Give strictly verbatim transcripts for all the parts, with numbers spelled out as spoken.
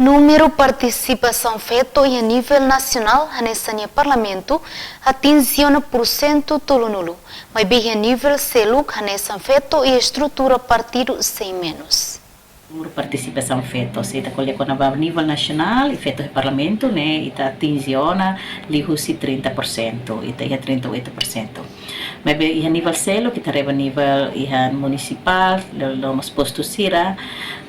Númeru partisipasaun feto iha nivel nasionál hanesan iha Parlamentu atinje ona pursentu tolunulu, maibé iha nivel seluk hanesan feto iha estrutura partidu sei menus. Númeru partisipasaun feto, se ita ko'alia kona-ba nivel nasionál, i feto iha Parlamentu ne'e, ita atinje ona liuhusi trinta por cento, ita iha trinta e oito por cento. Maibé iha nivel seluk, ita haree ba nivel iha munisipál, no, no mós postu sira,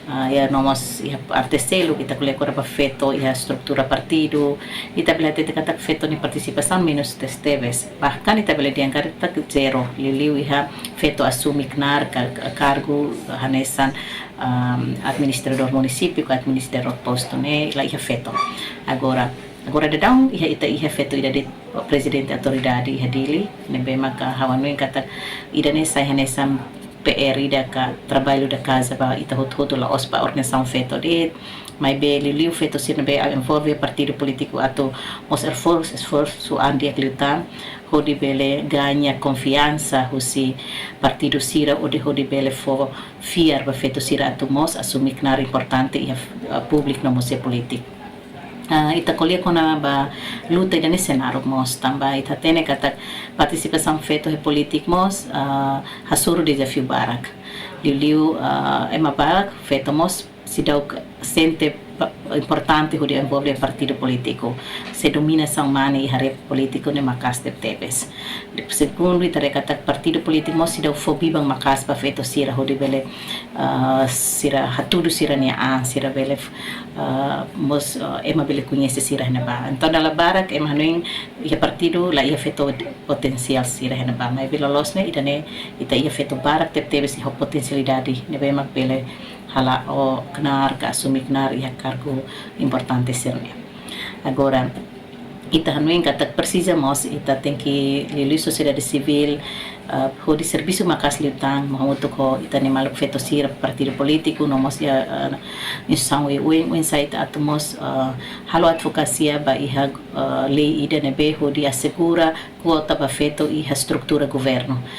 ah, iha no mós iha parte seluk, ita ko'alia kona-ba feto iha estrutura partidu, ita bele hatete katak feto nia partisipasaun menus tebes. Bahkan ita bele dehan katak zero, liuliu iha feto asume knaar ka, kargu hanesan, am, administradór munisípiu ka administradór postu ne'e la iha feto. Agora, agora daudaun iha ita iha feto ida de'it, prezidente autoridade iha Dili, ne'ebé maka ha'u hanoin katak ida-ne'e sai hanesan P R ida ka trabalho da casa ba ita hotu-hotu, la'ós ba organizasaun feto de'it, maibé liuliu feto sira ne'ebé envolve partidu polítiku atu mós esforsu, esforsu an di'ak liután, hodi bele gaña konfiansa husi partidu sira, hodi, hodi bbele fó fiar ba feto sira atu mós asume knaar importante iha, ah, públiku no mós iha polítika. Ah, ita ko'alia kona-ba luta ida-ne'e sei naruk mós, tanba ita hatene katak partisipasaun feto iha polítika mós, ah, hasoru dezafiu barak. Liuliu, ah, ema barak, feto mós, seidauk sente pa-, importante hodi envolve partidu polítiku. Sei dominasaun mane iha rai polítiku ne'e maka'as tebetebes. Segundu, ita haree katak partidu polítiku mós seidauk fó biban maka'as ba feto sira hodi bele, ah, sira hatudu sira-nia an, sira bele, ah, mós, ah, ema bele koñese sira iha ne'ebá. Entaun, dala barak ema hanoin iha partidu la iha feto potensiál sira iha ne'ebá. Maibé loloos ne'e, ida-ne'e ita iha feto barak tebetebes iha potensialidade ne'ebé mak bele hala'o knaar ka asume knaar iha kargu importante sira-ne'e. Agora, ita hanoin katak presiza mós, ita tenke liuliu sosiedade sivíl, ah, hodi servisu maka'as liután, hamutuk ho ita-nia maluk feto sira, partidu polítiku, no mós iha, ah, instituisaun oioin, oinsá ita atu mós, ah, halo advokasia ba iha, ah, lei ida ne'ebé hodi asegura kuota ba feto iha estrutura governu.